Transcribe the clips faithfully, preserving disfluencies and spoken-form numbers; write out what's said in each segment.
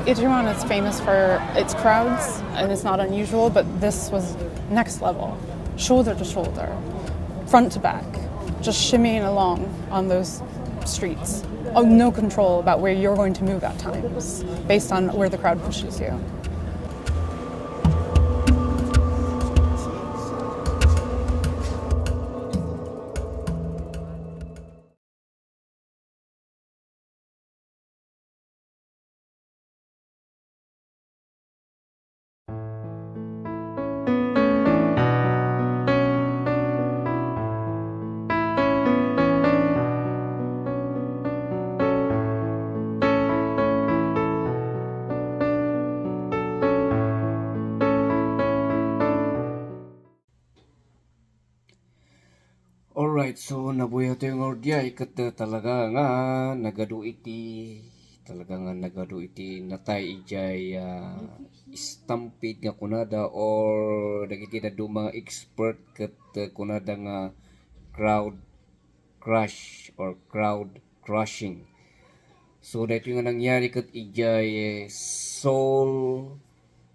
Itaewon is famous for its crowds, and it's not unusual, but this was next level. Shoulder to shoulder, front to back, just shimmying along on those streets. Oh, no control about where you're going to move at times, based on where the crowd pushes you. Alright, so nabuya tayo nga urdiay ket, uh, talaga nga nagadu iti, talaga nga nagadu iti natay idiay, uh, stampede nga kunada, or dagiti dadduma nga expert ket, uh, kunada nga crowd crush or crowd crushing. So, daytoy nga nangyari ket idiay, eh, Seoul,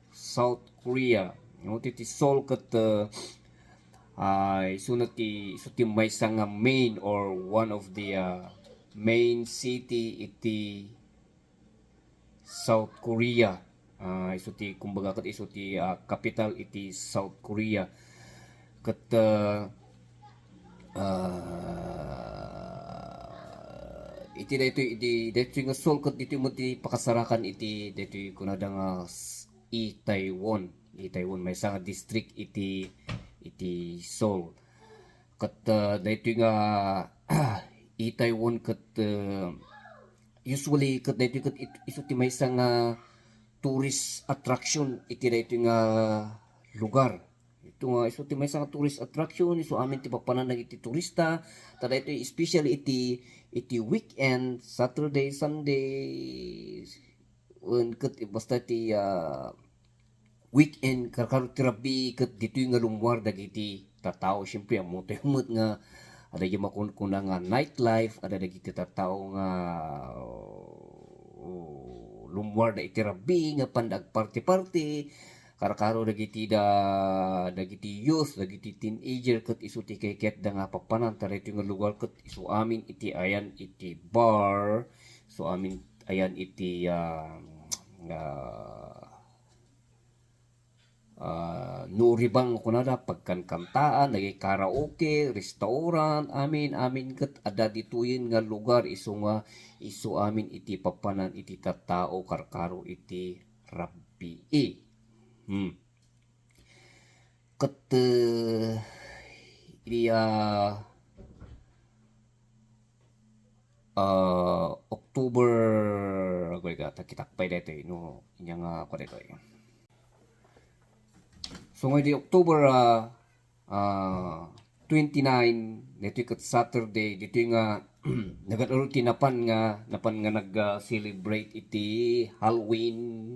South Korea. No, ti, ti Seoul ket, uh, ah, isuna ti, isu ti maysa nga main or one of the, uh, main city iti South Korea. Ah, isu ti, kumbaga, ket isu ti, ah, kapital iti South Korea. Ket, ah, ah, iti daytoy, iti daytoy nga Seoul, ket ditoy met ti pakasarakan iti daytoy kunada nga s-, Itaewon. Itaewon, maysa nga district iti, iti Seoul. Ket, ah, daytoy nga Itaewon ket, ah, usually ket daytoy ket it-, isu ti maysa nga tourist attraction iti daytoy nga lugar. Ito nga isu ti maysa nga tourist attraction, isu amin ti papanan dagiti turista. Ta daytoy especially iti, iti weekend, Saturday, Sunday, wen ket basta iti, ah, weekend, karkaro ti Rabbi, ket ditoy nga lummuar dagiti tattao. Siyempre, ammotayo met nga adda diay makunkuna nga nightlife, adda dagiti tattao nga, oh, lummuarda iti Rabbi nga panda agparti-parti. Karkaro dagiti da, dagiti youth, dagiti teenager, ket isu ti kayatda nga papanan. Ta daytoy nga lugar ket isu amin iti ayan iti bar, isu amin ayan iti, ah, ah, ah, no ribang kunada, pagkankantaan, dagiti karaoke, restaurant, amin, amin ket adda ditoyen nga lugar isu nga isu amin iti papanan iti tattao karkaro iti Rabbii. Hmm. Ket, eh, idi, ah, ah, October, agoy ka, ta kitak pay daytoy, no, inya nga ako daytoy. So, nga di October, ah, ah, twenty-nine, daytoy ket Saturday, ditoy nga nagad-aro ti napan nga, napan nga nag, ah, celebrate iti Halloween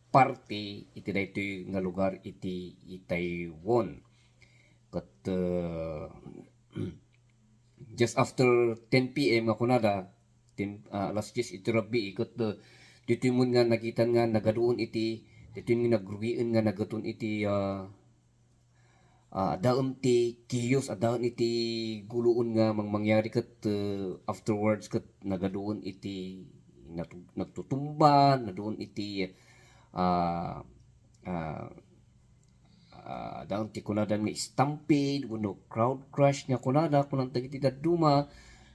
party iti daytoy nga lugar iti Itaewon. Ket, ah, just after ten P M nga kunada, ten, ah, alas dies iti Rabbii, ket, ah, ditoy met nga nakitan nga nagaduon iti, ditoy nga nagrugien nga nagaduon iti, ah, ah, addaen ti chaos, addaen iti guloen nga mangmangyari ket, ah, afterwards ket nagaduon iti natu-, nagtutumba, naduon iti, ah, ah, ah, addaen ti kunadan nga stampede wenno crowd crush nga kunada, kunan dagiti dadduma,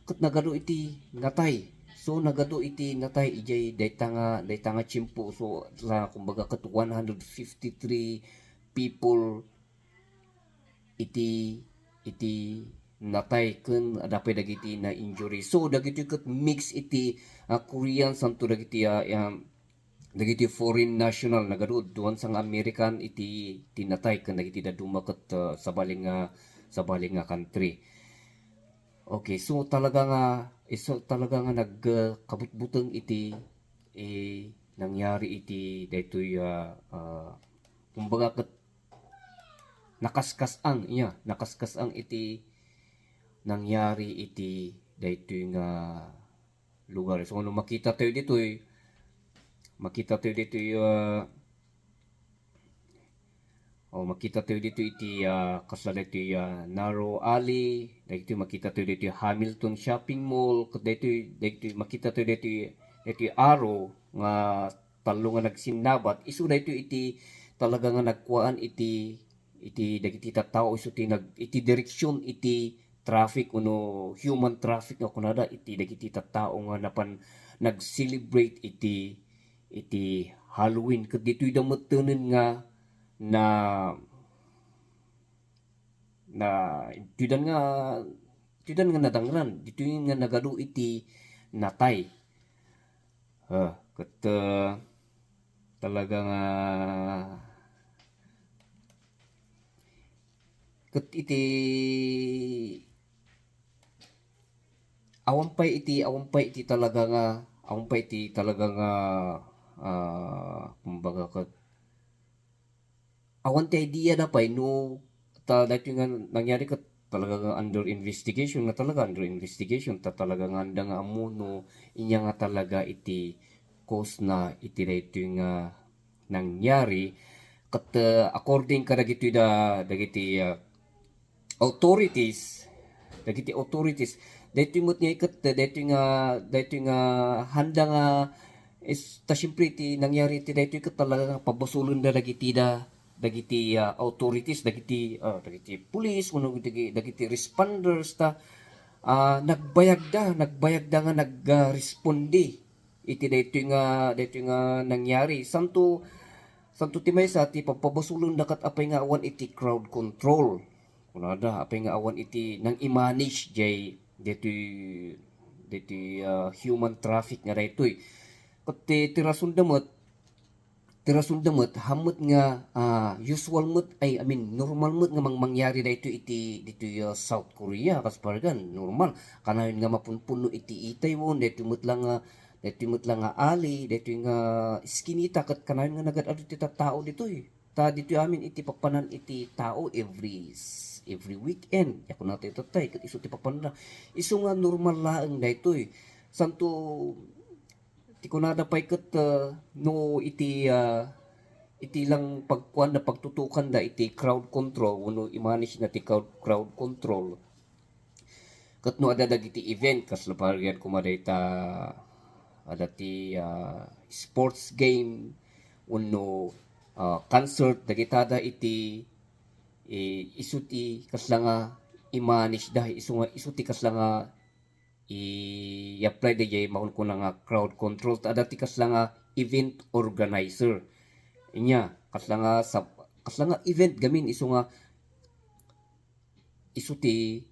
ket nagadu iti natay. So, nagadu iti natay idiay dayta nga, dayta nga tiempo. So, la, kumbaga, ket one hundred fifty-three people iti, iti natay ken adda pay dagiti na-injury. So, dagiti ket mix iti, ah, Korean santo dagiti, ah, ah, dagiti foreign national, nagadu, duan sang American iti, iti natay ken dagiti dadduma ket, ah, sabali nga, sabali nga country. Okay, so talaga nga, isu talaga nga nag, ah, kabutbuteng iti, eh, nangyari iti daytoy, ah, ah, kumbaga ket nakaskas-ang, iya, nakaskas-ang iti nangyari iti daytoy nga lugar. So, no makita tayo ditoy, Makitatayo ditoy, ah, o, makitatayo ditoy iti, ah, kasla ditoy, ah, narrow alley, dagitoy makitatayo ditoy Hamilton Shopping Mall, ket ditoy, ditoy makitatayo ditoy, ditoy aro nga tallo nga nagsinnabat, isu daytoy iti talaga nga nagkuaan iti, iti dagiti tattao, isu ti nag-, iti direksion iti traffic wenno human traffic nga kunada iti dagiti tattao nga napan nag-celebrate iti, iti Halloween. Ket ditoy da mettenen nga na, na, ditoy dan nga, ditoy dan nga nadangran, ditoy nga nagadu iti natay. Ah, ket, ah, talaga nga, ket iti awan pay iti, awan pay iti talaga nga, awan pay iti talaga nga, ah, kumbaga ket awan ti idea da pay no ta daytoy nga nangyari ket talaga nga under investigation, nga talaga under investigation, ta talaga nga anda nga ammo no inya nga talaga iti cause na iti daytoy nga nangyari. Ket, ah, according kadagitoy da, dagiti, ah, authorities, dagiti authorities, daytoy met nga iket, daytoy nga, daytoy nga handa nga is, ta siyempre iti nangyari iti daytoy ket talaga nga pabasolenda dagiti da, dagiti, ah, authorities, dagiti, ah, dagiti police, wenno dagi-, dagiti responders ta, ah, nagbayagda, nagbayagda nga nag, ah, responde iti daytoy nga, daytoy nga nangyari. Santo, santo ti maysa ti pagpabasolenda ket apay nga awan iti crowd control. Kunada, apay nga awan iti nang-i-manage jay daytoy, daytoy, ah, human traffic nga daytoy. Ket ti, ti rasonda met, ti rasonda met, hammet nga, ah, usual met, ay, I mean, normal met nga mang-, mangyari daytoy iti, ditoy, ah, South Korea, kas pargan, normal. Kanayon nga mapunpunno iti Itaewon, daytoy met la nga, daytoy met la nga ali, daytoy nga iskinita, ket kanayon nga nagad-adu ti tattao ditoy. Ta ditoy amin iti papanan iti tao every s-, every weekend. Ya kunatayo tattay, ket isu ti papananda. Isu nga normal laeng daytoy. Santo, ti kunada pay ket, ah, no iti, ah, iti lang pagkuanda, pagtutukanda iti crowd control, wenno i-manage na ti crowd, crowd control. Ket no adda dagiti event, kasla pargan koma dayta, adda ti, ah, sports game, wenno, ah, concert, dagita da iti, i-, isu ti kasla nga i-manage da, isu nga, isu ti kasla nga i-apply da jay makunkuna nga crowd control, ta adda ti kasla nga event organizer. Inya, kasla nga sab-, kasla nga event gamin, isu nga isu ti,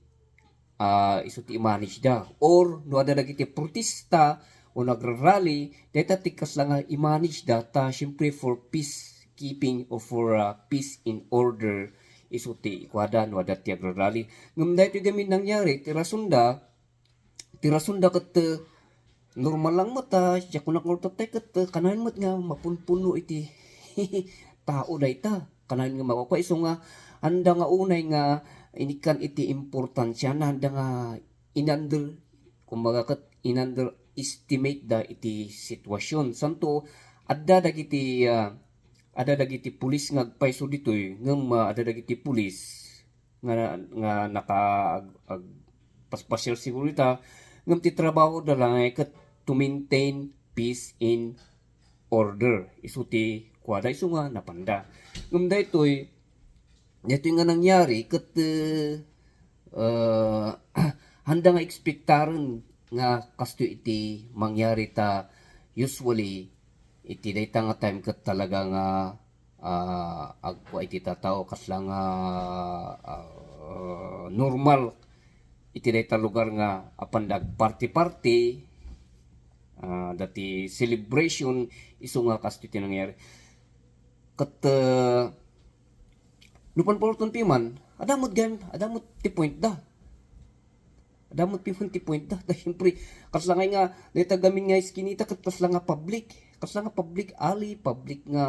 ah, isu ti i-manage da. Or no adda dagiti protesta o nagrarally, dayta ti kasla nga i-manage da ta, siyempre, for peacekeeping o for, ah, peace in order, isu ti ikuada no adda ti agrarally. Ngem daytoy gamin nangyari, ti rasonda, ti rasonda ket, eh, normal lang met, ah, siak kunak nga urtatay ket, eh, kanayon met nga mapunpunno iti tao dayta. Kanayon nga makukua isu nga anda nga unay nga inikkan iti importansiana, anda nga in-under, kumbaga ket in-underestimate da iti sitwasyon. Santo, adda dagiti, ah, adda dagiti pulis nga agpayso ditoy, ngem, ah, adda dagiti pulis nga, nga naka-, ag-, agpaspasiar siguro ita, ngem ti trabahoda lang ay ket to maintain peace and order. Isu ti kuada, isu nga napanda. Ngem daytoy, daytoy nga nangyari ket, eh, eh, handa nga ekspektaren nga kastoy iti mangyari ta usually iti dayta nga time ket talaga nga ah, agkua iti tattao kasla nga, ah, normal iti dayta lugar nga apanda agparti-parti, ah, dati celebration, isu nga kastoy ti nangyari. Ket, ah, no panpurton piman, adda met gayam, adda met ti point da. Adda met piman ti point da. Da, siyempre, kasla ngay nga, dayta gamin nga iskinita, ket kasla nga public. Kasla nga public alley, public nga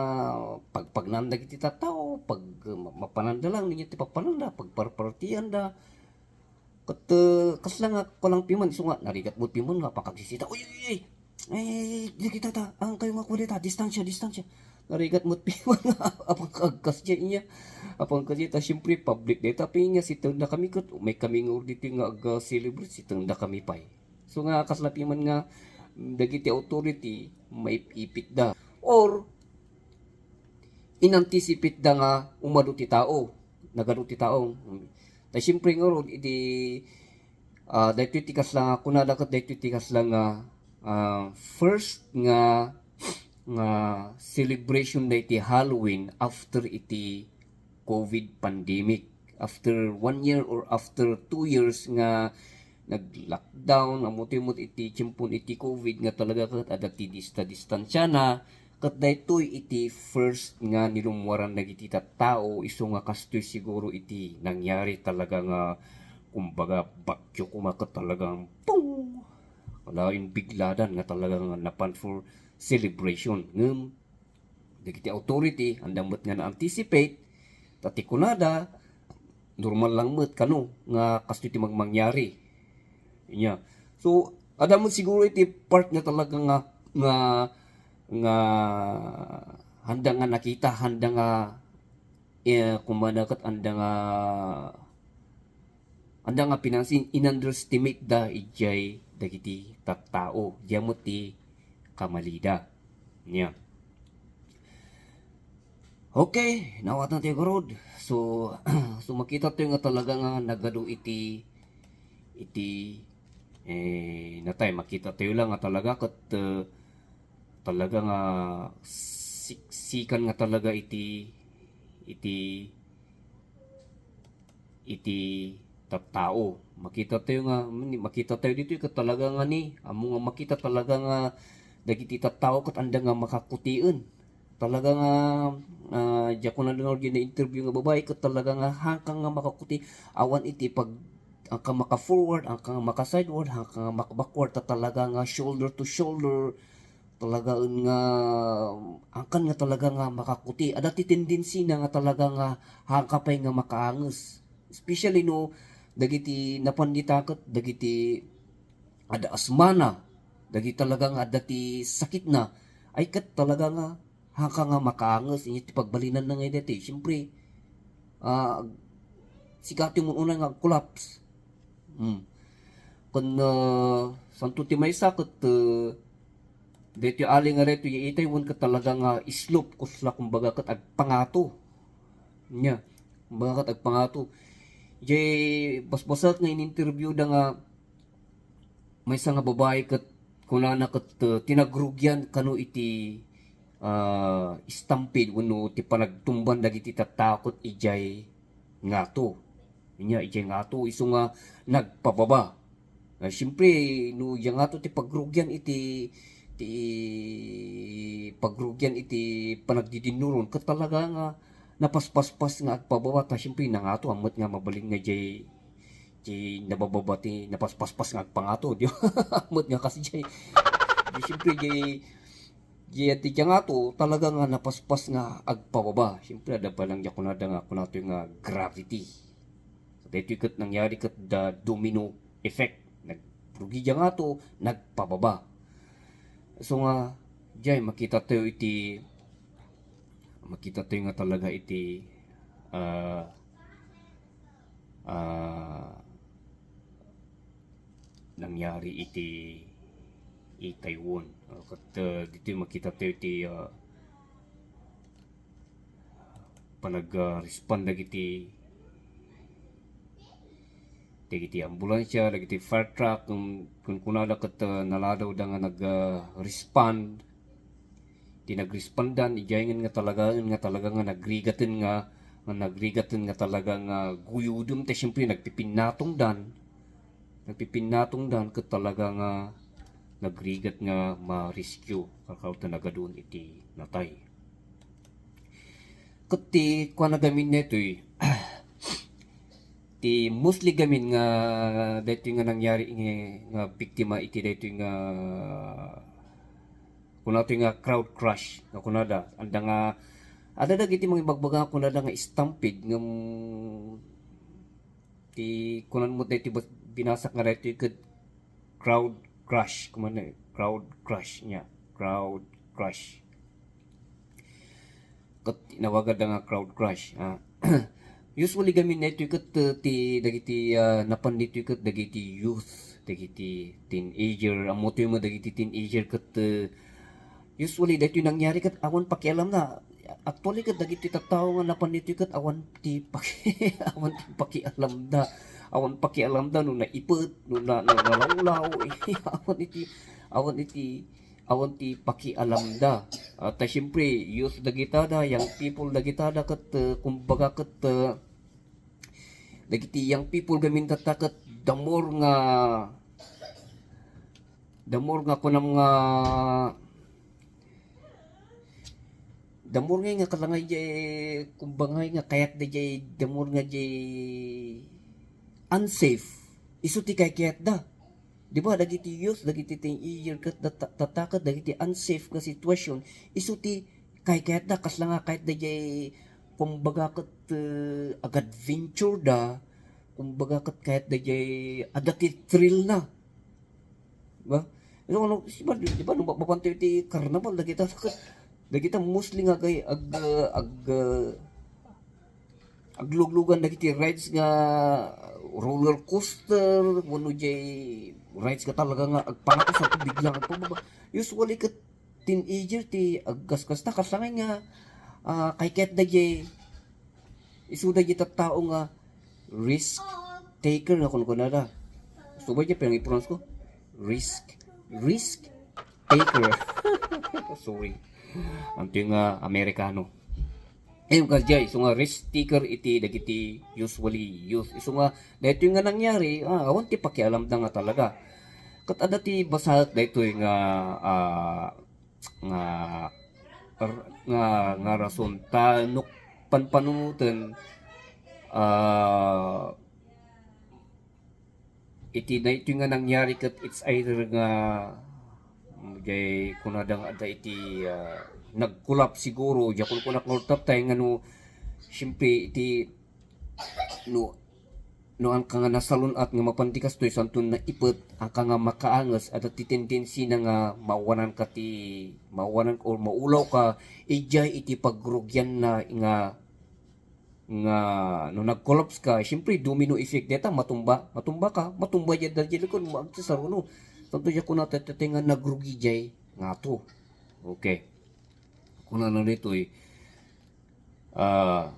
pagpagnan dagiti tattao, pag, ma-, mapananda lang, ninyo ti papananda, pagparpartianda. Ket, eh, kasla nga, kulang piman, isu nga, narigat met piman nga, pakagsisita, "Uy, uy, uy, "Ay, di kita ta, ang kayo nga kudeta, distansya, distansya." Narigat met piman nga, apang kagkas dyan niya. Apang kasi ta, siyempre, public data, pa niya, siteng na kami kat, may kami nga urditi nga aga-celebrate, siteng na kami pay. So nga, kasla piman nga, dagiti authority, maipipit da. Or, inanticipate da nga umadu ti tao, nagadu ti tao. Ta siyempre ngarud, idi, ah, daytoy ti kasla nga kunada ket daytoy ti kasla nga, ah, first nga, nga celebration da iti Halloween after iti covid pandemic. After one year or after two years nga nag-lockdown, ammo ti met iti tiempon iti covid nga talaga ket adda ti dista-distansiana, ket daytoy iti first nga nilummuaran dagiti tattao, isu nga kastoy siguro iti nangyari talaga nga, kumbaga, bagyo koma ket talagang pung! Wala, imbigladan nga talaga nga napan for celebration. Ngem, dagiti authority, andang met nga na-anticipate, ta ti kunada, normal lang met kano nga kastoy ti magmangyari. Inya. So, adda met siguro iti part nga talaga nga, nga, nga handa nga nakita, handa nga, eh, kumana ket handa nga, handa nga pinansin, in-underestimate da idiay dagiti tattao. Diay met ti kamalida. Nya. Okay, nawatan tayo garud. So, so makita tayo nga talaga nga nagadu iti, iti, eh, natay, makita tayo lang nga talaga ket, eh, talaga nga siksikan nga talaga iti, iti iti tattao. Makita tayo nga, makita tayo ditoy ket talaga nga ni, ammo nga makita talaga nga dagiti tattao ket anda nga makakutien. Talaga nga, ah, diak ko nadengngeg nga interview nga babai ket talaga nga hangka nga makakuti awan iti pag, hangka maka-forward, hangka nga maka-sideward, hangka nga maka-backward, ta talaga nga shoulder to shoulder, talaga nga, angkan nga talaga nga makakuti. Adda ti tendensina nga talaga nga hangka pay nga makaanges. Especially no dagiti napan dita ket dagiti adda asmana, dagiti talaga nga adda ti sakitna, ay ket talaga nga hangka nga makaanges. Inya ti pagbalinanna nga daytoy, siyempre, ah, sigati mo unay nga ag-collapse. Hmm. Ken, ah, santo ti maysa ket, ah, daytoy ali nga daytoy, itay wen ket talaga nga islop, kusla, kumbaga, ket agpangato. Nya, kumbaga, ket agpangato. Jay basbasat nga in-interview da nga maysa nga babae ket kunana ket, ah, tinagrugian kano iti, ah, stampede wenno ti panagtumban dagiti tattao ket idiay ngato. Nya, idiay ngato, isu nga nagpababa. Ah, siyempre, no, diay ngato ti pagrugian iti, ti pagrugian iti panagdidinnuron, ket talaga nga napaspaspas nga agpababa, ta siyempre, nangato, ammet nga mabalin nga diay, diay nabababa ti napaspaspas nga agpangato, di ba? Ammet nga kas diay. Di, siyempre, diay, diay, diay ngato, talaga nga napaspas nga agpababa. Siyempre, adda pa lang diay kunada nga, kunatoy nga gravity. Daytoy ket nangyari ket da domino effect. Nagrugi diay ngato, nagpababa. So nga, diay makita tayo iti, makita tayo nga talaga iti, ah, ah, nangyari iti, i Taiwan. Ah, ket, ah, ditoy makita tayo iti, ah, panag, ah, respond dagiti, dagiti ambulansya, dagiti fire truck, kun, kun kunada ket, ah, naladawda nga nag, ah, respond. Ti nagrespondan, idiay nga talaga, nga talaga nga nagrigaten nga, nga nagrigaten nga talaga nga guyudem, ta siyempre nagpipinnatongdan. Nagpipinnatongdan ket talaga nga nagrigat nga ma-rescue, kalkal ta nagadun iti natay. Ket ti kuana gamin daytoy, ti mostly gamin nga daytoy nga nangyari nga, nga biktima iti daytoy nga kunatoy nga crowd crush nga kunada, anda nga adda dagiti mangibagbaga nga kunada nga stampede ngem ti kunan mo daytoy bas-, binasak nga daytoy ket crowd crush, kumana, Crowd crush niya. Crowd crush. Ket inawaganna nga crowd crush, ah. Usually gamin daytoy ket, uh, ti dagiti, ah, napan ditoy ket dagiti youth, dagiti teenager, ammotoy met dagiti teenager ket, uh, usually daytoy nangyari ket awan pakialamda. Actually ket dagiti tattao nga napan ditoy ket awan ti paki-, awan ti pakialamda. Awan pakialamda no naipet, no na-, no nalawlaw, awan iti, awan iti awan ti pakialamda. Ah, ta siyempre, youth dagitada, young people dagitada, ket, eh, kumbaga ket, eh, dagiti young people gamin tatta ket the more nga, the more nga kunam nga, the more nga, nga kalangay jay, kumbaga nga kayatda jay, the more nga jay unsafe. Isu ti kaykayatda. Di ba, dagiti youth, dagiti teenager ket dat-, tatta ket dagiti unsafe nga sitwasyon, isu ti kaykayatda, kasla nga kayatda jay, kumbaga ket, eh, ag-adventure da, kumbaga ket kayatda jay, adda ti thrill na. Di ba? Ano, ano, di ba, di ba, no, mapantayo ti karnabal, dagita ket, dagita mostly nga agay-, ag-, ag-, agluglugan dagiti rides nga roller coaster, wenno jay rides nga talaga nga agpanakas, biglang agpababa. Usually ket teenager ti agkaskasta, kasla nga, ah, kaykayatda jay, isuda jay tattao nga risk taker nga kunkunada. Gusto ba jay pangipronounce ko? Risk. Risk taker. Sorry. Anto nga Amerikano. Ayun, kasjay, isu nga risk taker iti dagiti usually youth. Isu nga, daytoy nga nangyari, ah, awan ti pakialamda nga talaga. Ket adda ti basaek daytoy nga, ah, nga, nga, nga rason. Ta no panpanunoten, ah, iti daytoy nga nangyari ket it's either nga, mm, jay kunada nga adda iti, ah, nagkulap siguro, jay kunkunak nga urtap tay nga no, siyempre, iti, no, no, anka nga nasalun-at nga mapan ti kastoy, santon naipet, anka nga makaanges, adda ti tendensina nga mawananka ti, mawanan or maulawka, idiay iti pagrugianna nga nga no nag-collapse ka, siyempre, domino effect deta, matumba, matumba ka, matumba diay, diay likod mo, agsasaruno. Tanto diay kuna, tatay nga nagrugi diay, ngato. Okay. Kuna na ditoy, ah,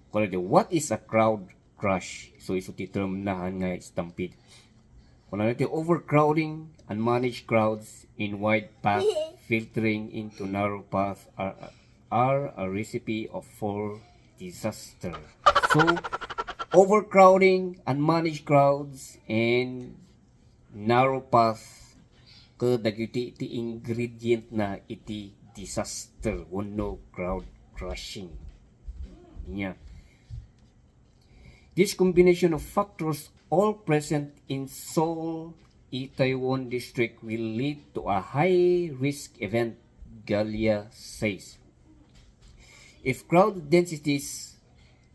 kuna ditoy, what is a crowd crush? So, isu ti term na nga stampede. Kuna ditoy, overcrowding, unmanaged crowds in wide path, filtering into narrow path are, are a recipe of, for disaster. So, overcrowding, unmanaged crowds, and narrow path, ket dagiti ti ingredient na iti disaster wenno crowd crushing. Nia. This combination of factors all present in Seoul Itaewon District will lead to a high-risk event, Galea says. If crowd densities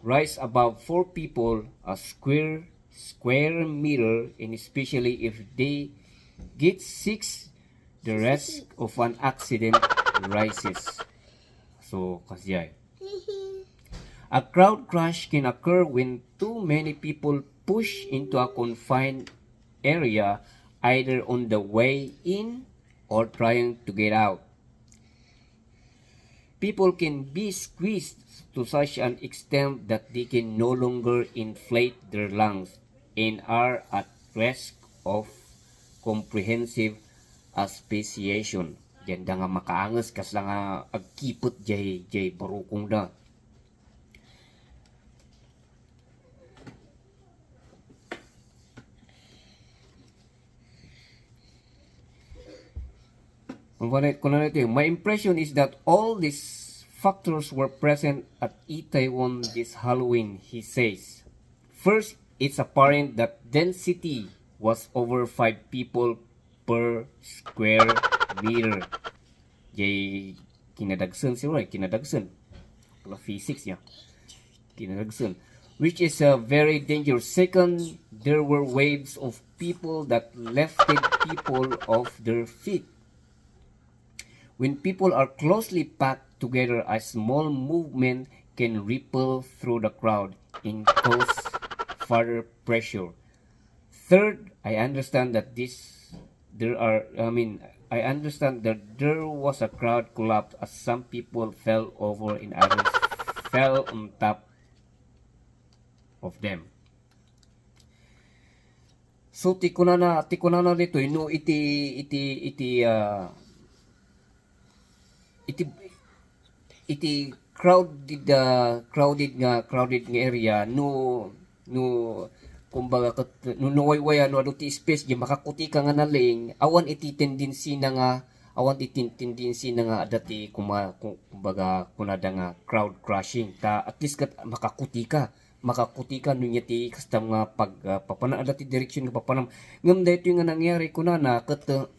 rise above four people a square, square meter, and especially if they get six, the risk of an accident rises. So, kasjay. A crowd crash can occur when too many people push into a confined area, either on the way in or trying to get out. People can be squeezed to such an extent that they can no longer inflate their lungs and are at risk of comprehensive asphyxiation. Diay da nga makaanges, kasla nga agkipet diay, diay barukongda. Ang kuna-, kuna na ito, "My impression is that all these factors were present at Itaewon this Halloween," he says. "First, it's apparent that density was over five people per square meter." Jay kinadagsen, siguro, eh, kinadagsen. Wala physics niya. Kinadagsen. which is a very dangerous. Second, there were waves of people that lifted people off their feet. When people are closely packed together, a small movement can ripple through the crowd and cause further pressure. Third, I understand that this there are I mean I understand that there was a crowd collapse as some people fell over and others fell on top of them. So ti kunana, ti kunana ditoy no iti iti iti ah, iti iti crowded, ah, crowded nga crowded nga area no no kumbaga ket no, no waywaya no adu ti space di makakuti ka nga naleng awan iti tendency na nga awan iti tendency na nga adda ti kuma, ku- kumbaga kunada nga crowd crushing ta at least ket makakuti ka makakuti ka no nya ti kastam nga pag ah, papanam adda ti direksyon nga papanam ngem daytoy nga nangyari kunana ket ah,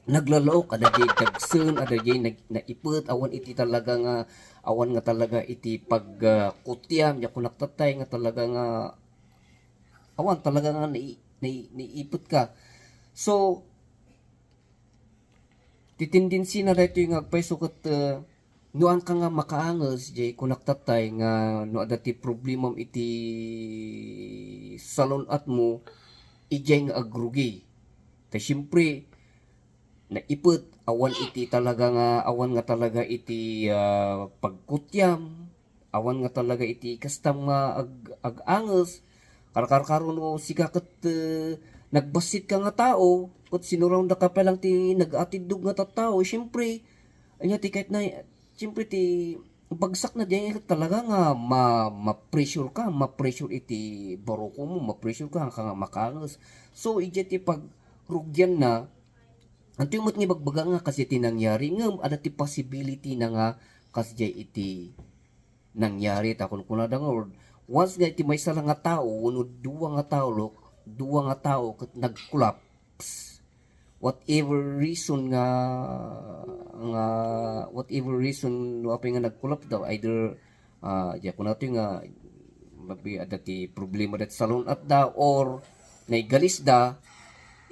naglalaok, adda jay dagsen, adda jay nag-, naipet, awan iti talaga nga, awan nga talaga iti pag, ah, kutiam, ya kunak tatay nga talaga nga, awan talaga nga nai-, nai-, naiipet ka. So, ti tendency na daytoy nga agpayso ket, ah, no anka nga makaanges, jay kunak tatay nga no adda ti problemam iti salun-atmo, ijay nga agrugi. Ta siyempre, naipet, awan iti talaga nga, awan nga talaga iti, ah, pagkutiam, awan nga talaga iti kastam nga ag-, ag-anges. Karkarkaro no sika ket, eh, nagbassit ka nga tao, ket sinurawnda ka pay lang ti nag-atiddog nga tattao, siyempre, anya ti ket na, siyempre ti bagsak na diay talaga nga ma-, ma-pressure ka, ma-pressure iti baruko mo, ma-pressure ka, ka nga makaanges. So, idiay ti pagrugian na, antoy met nga ibagbaga nga kasi ti nangyari, ngem adda ti possibility na nga kasi diay iti nangyari, ta kunkunada nga, or once nga iti maysa lang nga tao, wenno dua nga tao, lo-, dua nga tao ket nag-collapse, whatever reason nga, nga, whatever reason no apay nga nag-collapse daw, either, ah, di ako nato nga maybe adda ti problema dat salon at da, or naigalis da,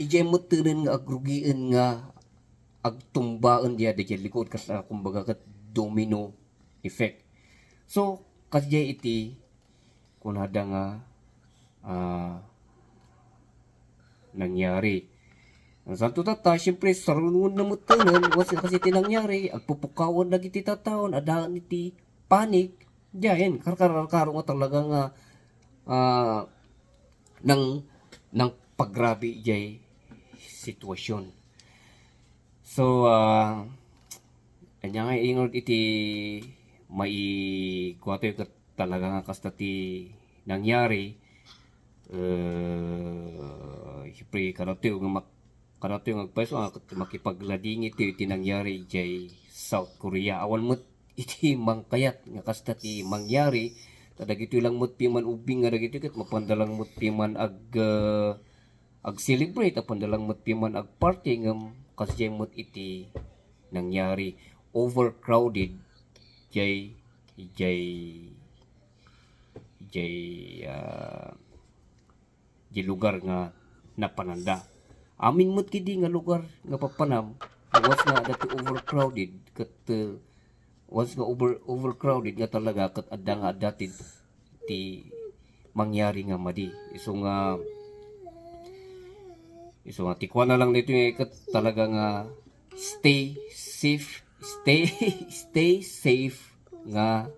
ijay mettenen nga agrugian nga agtumbaen diay dagiti likod, kas, ah, kumbaga ket domino effect. So, kadiay iti kunada nga, ah, nangyari. Ang santo tatta, siyempre, sarungon na mettenen, once nga kasi ti nangyari, agpupukawan dagiti tattaon, adaen iti panic, diayen, karkarkaro nga talaga nga, ah, nang, nang pagrabi diay sitwasyon. So, ah, anya nga ingon iti maikuatoy ket talaga nga kasta ti nangyari, eh, siyempre, kadatoy nga mak-, kadatoy nga agpayso nga ket makipagladingit ti, ti nangyari idiay South Korea. Awan met iti mangkayat nga kasta ti mangyari, ta dagitoy lang met piman ubing nga dagitoy ket mapanda lang met piman ag-, eh, ag-celebrate, apanda lang met piman ag-party, ngem kasdiay met iti nangyari. Overcrowded, jay, jay, jay, ah, jay lugar nga napananda. Amin met kidi nga lugar nga papanam, once nga adda ti overcrowded, ket, eh, once nga over-, overcrowded nga talaga, ket adda nga adda ti, ti mangyari nga madi. Isu nga, isu nga, ti kuana lang dito nga ket talaga nga stay safe, stay, stay safe nga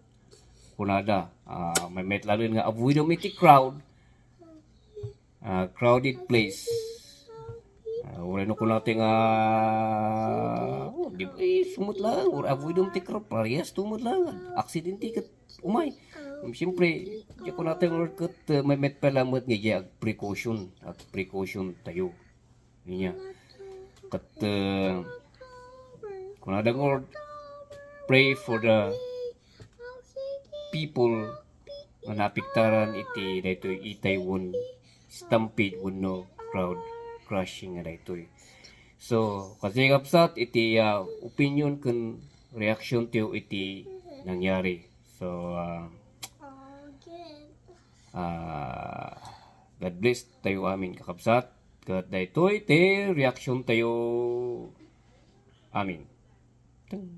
kunada. Ah, may met lalu nga avoid mo iti crowd, ah, crowded place. Ah, uray no kunate nga, oh, di ba, eh, sumut lang, or avoid mo ti crowd, parehas tumut lang, aksidente ket umay. Um, siyempre, di kunate nga ket, uh, may met pala met nga ag precaution, ag precaution tayo. Niya. Ket, uh, kunada nga, pray for the people nga naapektaran iti daytoy Itaewon stampede wenno crowd crushing nga daytoy. So, kasi kapsat iti, ah, opinion ken reaction tayo iti nangyari. So, ah, Ah, God bless tayo amin, kakabsat. Ket daytoy ti reaction tayo amin. Ting.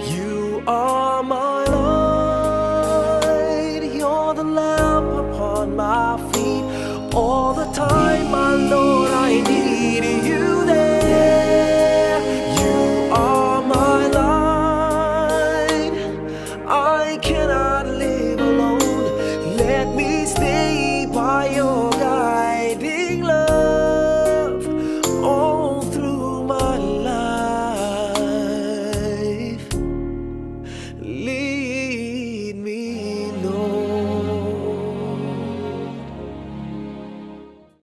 You are my light, you're the lamp upon my feet. All the time I know